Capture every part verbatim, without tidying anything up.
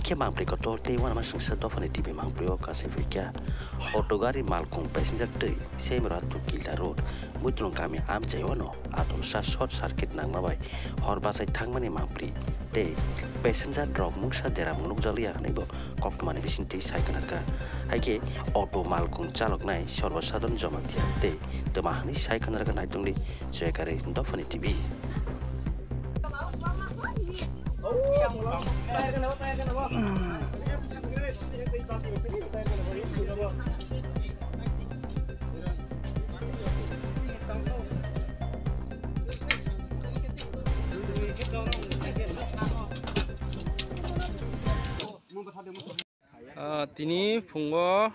Khe mangpli kotor tei uanama swngsa dophani T V mangpli o kasai phaikha. Auto gari malkung passenger twi Saimara to Killa road, Muitulung kami amchai uano atulsa short circuit nangma bai hor bachai thangmani mangpli tei passenger rok mungsa deram nukjakliya hwnwi bo koktwmani bisingtwi sai khnarkha. Haikhe auto malkung chaloknai Sarbo Sadharan Jamatia tei twma hwnwi sai khnarkha. Naitongdi Joyakari dophani T V. Ah, tini phungo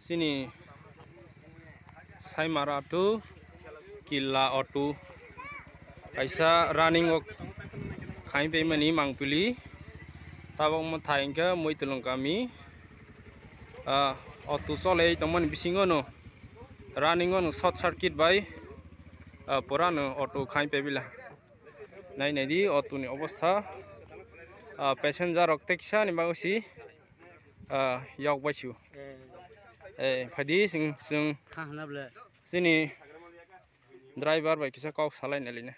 chini Saimara to Killa auto kaisa running o khai paimani mangpili, tabok mwthai hwnkhe Muitulung kami, ah, auto cholai tongmani bisingo no running o no short circuit bai, ah, pura no auto khai paibila. Nai nai di auto ni obostha, ah, passenger rok teksa ni bagwi si, ah, yok bai su. Eh, phaidi sing sing. Kha hana ble. Chini driver bai kisa kok salai nai line.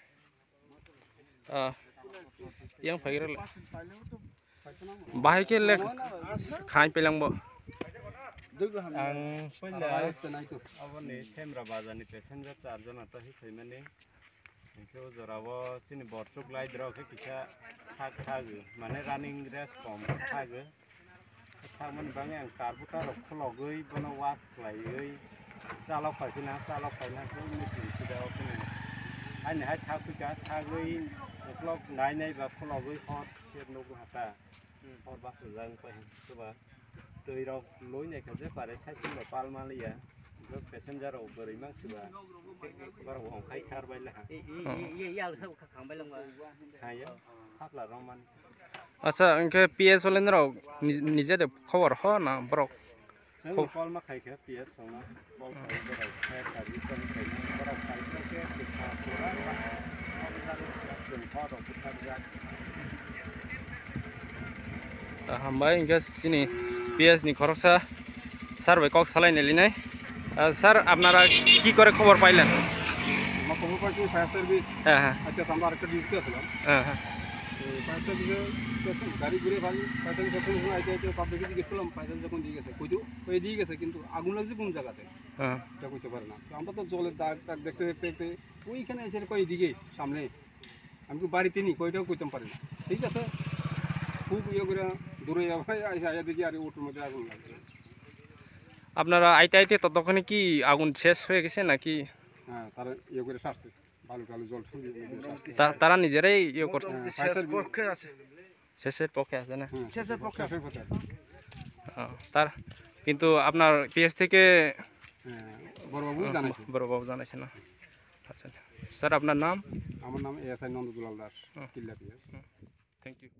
Ah, yang phai rale. Bahai khe lek khai pelang bo. Ang puila aboni Semra bazar ni passenger charjon ata hi phaimani. Hingke o jora o chini borsuk lai drok khe kisa thak thagwi, mane running race kom thagwi. Thakmani bagwi ang carburetor rok khulogwi bono wash khlaiwi chalok phai phina, chalok phaina khe meeting sida o phini. Ani hai thak phika thagwi uklok nai nai ba khulogwi hor se nugo hata. Hor bus rijak wngkha hwnkhe ba twi rok loi naikha je pare cycle rok pal manliya. Passenger rok bwrwi mangsi ba borok bo ongkhai khar bai laha. Khayo, hapla rok man. Acha, hwnkhe P S ole norok ni-, nije de khobor ho na borok? Chwng call ma khai kha P S songno, call khai borok fire service tong khai borok khai kha khe kha pura chwng kha rok bwthar jak. Ah, hambai, hingke chini P S ni khoroksa sir bai kok salai nai linai. Ah, sir, apnara ki kore khobor pailen? Mo khobor paisi fire service. হ্যাঁ, হ্যাঁ। আচ্ছা, আমরা আরেকটা ডিউটিতে আসলাম। হ্যাঁ, হ্যাঁ। তো ফায়ার সার্ভিসে যখন গাড়ি ঘুরে ভাই, ফায়ার সার্ভিস যখন আইতে আইতে পাবলিকে জিজ্ঞেস করলাম, ফায়ার সার্ভিস যখন দিয়ে গেছে, কই তো? কই দিয়ে গেছে, কিন্তু আগুন লাগছে কোন জায়গাতে? হ্যাঁ। এটা কইতে পারে না। তো আমরা তো জলের দাগ টাগ দেখতে দেখতে দেখতে ওইখানে এসে কই এদিকে সামনে। আমি তো বাড়িতে নেই, কইটাও কইতাম পারি না। ঠিক আছে? খুব ইয়ে করে দূরে যাওয়া হয়, আইসা আইয়া দেখি আরে অটোর মধ্যে আগুন লাগছে। আপনারা আইতে আইতে ততক্ষণে কি আগুন শেষ হয়ে গেছে নাকি? হ্যাঁ, তারা ইয়ে করে সারছে। বালু টালু জল ঠেলে দিয়ে তা-, তারা নিজেরাই ইয়ে করছে? মোটামুটি হ্যাঁ, শেষ ফায়ার সার্ভিস। পক্ষে আছে। শেষের পক্ষে আছে না? হ্যাঁ, শেষের পক্ষে। শেষের পক্ষে আছে। ও, তার কিন্তু আপনার পিএস থেকে হ্যাঁ, বড়বাবু হুম, জানাইছে। বড়বাবু জানাইছে না? আচ্ছা। স্যার, আপনার নাম? আমার নাম এএসআই নন্দদুলাল দাস, হুম। কিল্লা পিএস। হুম। Thank you.